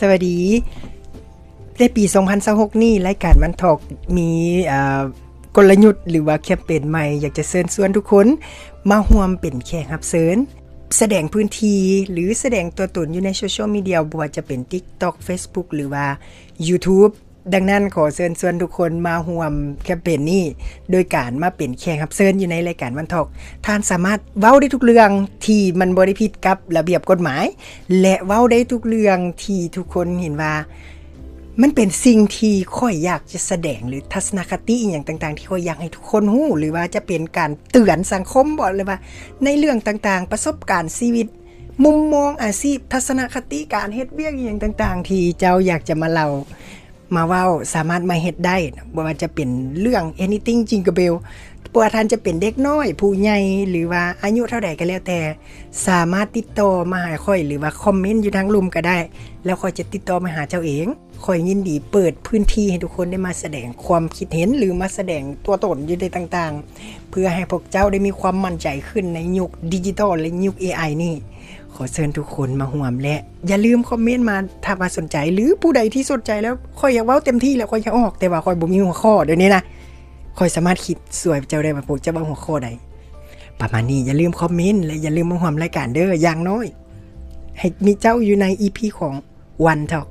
ສະຫວັດດີ. ໃນປີສອງພັນຊາວຫົກນີ້ ລາຍການ One Talk ມີ ເອີ ກົນລະຍຸດ ຫຼືວ່າແຄມເປນໃໝ່ ຢາກຈະເຊີນຊວນທຸກຄົນມາຮ່ວມເປັນແຂກຮັບເຊີນ, ສະແດງພື້ນທີ່ ຫຼືສະແດງຕົວຕົນຢູ່ໃນໂຊຊຽວມີເດຍ ບໍ່ວ່າຈະເປັນ TikTok, Facebook ຫຼືວ່າ YouTube. ດັ່ງນັ້ນ ຂໍເຊີນຊວນທຸກຄົນມາຮ່ວມແຄມເປນນີ້ ໂດຍການມາເປັນແຂກຮັບເຊີນຢູ່ໃນລາຍການ One Talk. ທ່ານສາມາດເວົ້າໄດ້ທຸກເລື່ອງທີ່ມັນບໍ່ໄດ້ຜິດກັບລະບຽບກົດໝາຍ ແລະ ເວົ້າໄດ້ທຸກເລື່ອງທີ່ທຸກຄົນເຫັນວ່າ ມັນເປັນສິ່ງທີ່ຂ້ອຍຢາກຈະສະແດງ ຫຼື ທັດສະນະຄະຕິອີ່ຫຍັງຕ່າງໆ ທີ່ຂ້ອຍຢາກໃຫ້ທຸກຄົນຮູ້ ຫຼືວ່າຈະເປັນການເຕືອນສັງຄົມບໍ ຫຼືວ່າໃນເລື່ອງຕ່າງໆ ປະສົບການຊີວິດ, ມຸມມອງອາຊີບ, ທັດສະນະຄະຕິການເຮັດວຽກອີ່ຫຍັງຕ່າງໆ ທີ່ເຈົ້າຢາກຈະມາເລົ່າ ມາເວົ້າ ສາມາດມາເຮັດໄດ້. ບໍ່ວ່າຈະເປັນເລື່ອງ anything jingle bell, ບໍ່ວ່າທ່ານຈະເປັນເດັກນ້ອຍ, ຜູ້ໃຫຍ່ ຫຼືວ່າອາຍຸເທົ່າໃດກໍແລ້ວແຕ່ ສາມາດຕິດຕໍ່ມາຫາຂ້ອຍ ຫຼືວ່າຄອມເມັນຢູ່ທາງລຸ່ມກໍໄດ້ ແລ້ວຂ້ອຍຈະຕິດຕໍ່ມາຫາເຈົ້າເອງ. ຂ້ອຍຍິນດີເປີດພື້ນທີ່ໃຫ້ທຸກຄົນໄດ້ມາສະແດງຄວາມຄິດເຫັນ ຫຼືມາສະແດງຕົວຕົນຢູ່ໃນຕ່າງໆ ເພື່ອໃຫ້ພວກເຈົ້າໄດ້ມີຄວາມໝັ້ນໃຈຂຶ້ນໃນຍຸກດິຈິຕອນ ແລະ ຍຸກ ເອໄອ ນີ້. ຂໍເຊີນທຸກຄົນມາຮ່ວມ ແລະ ຢ່າລືມຄອມເມັນມາຖ້າວ່າສົນໃຈ ຫຼືຜູ້ໃດທີ່ສົນໃຈແລ້ວ ຂ້ອຍຢາກເວົ້າເຕັມທີ່ແລ້ວ ຂ້ອຍຢາກອອກ ແຕ່ວ່າຂ້ອຍບໍ່ມີຫົວຂໍ້ດຽວນີ້ນະ. ຂ້ອຍສາມາດຄິດຊ່ວຍເຈົ້າໄດ້ວ່າພວກເຈົ້າເວົ້າຫົວຂໍ້ໃດ ປະມານນີ້. ຢ່າລືມຄອມເມັນ ແລະ ຢ່າລືມມາຮ່ວມລາຍການເດີ້. ຢ່າງໜ້ອຍໃຫ້ມີເຈົ້າຢູ່ໃນ ອີພີ ຂອງ One Talk.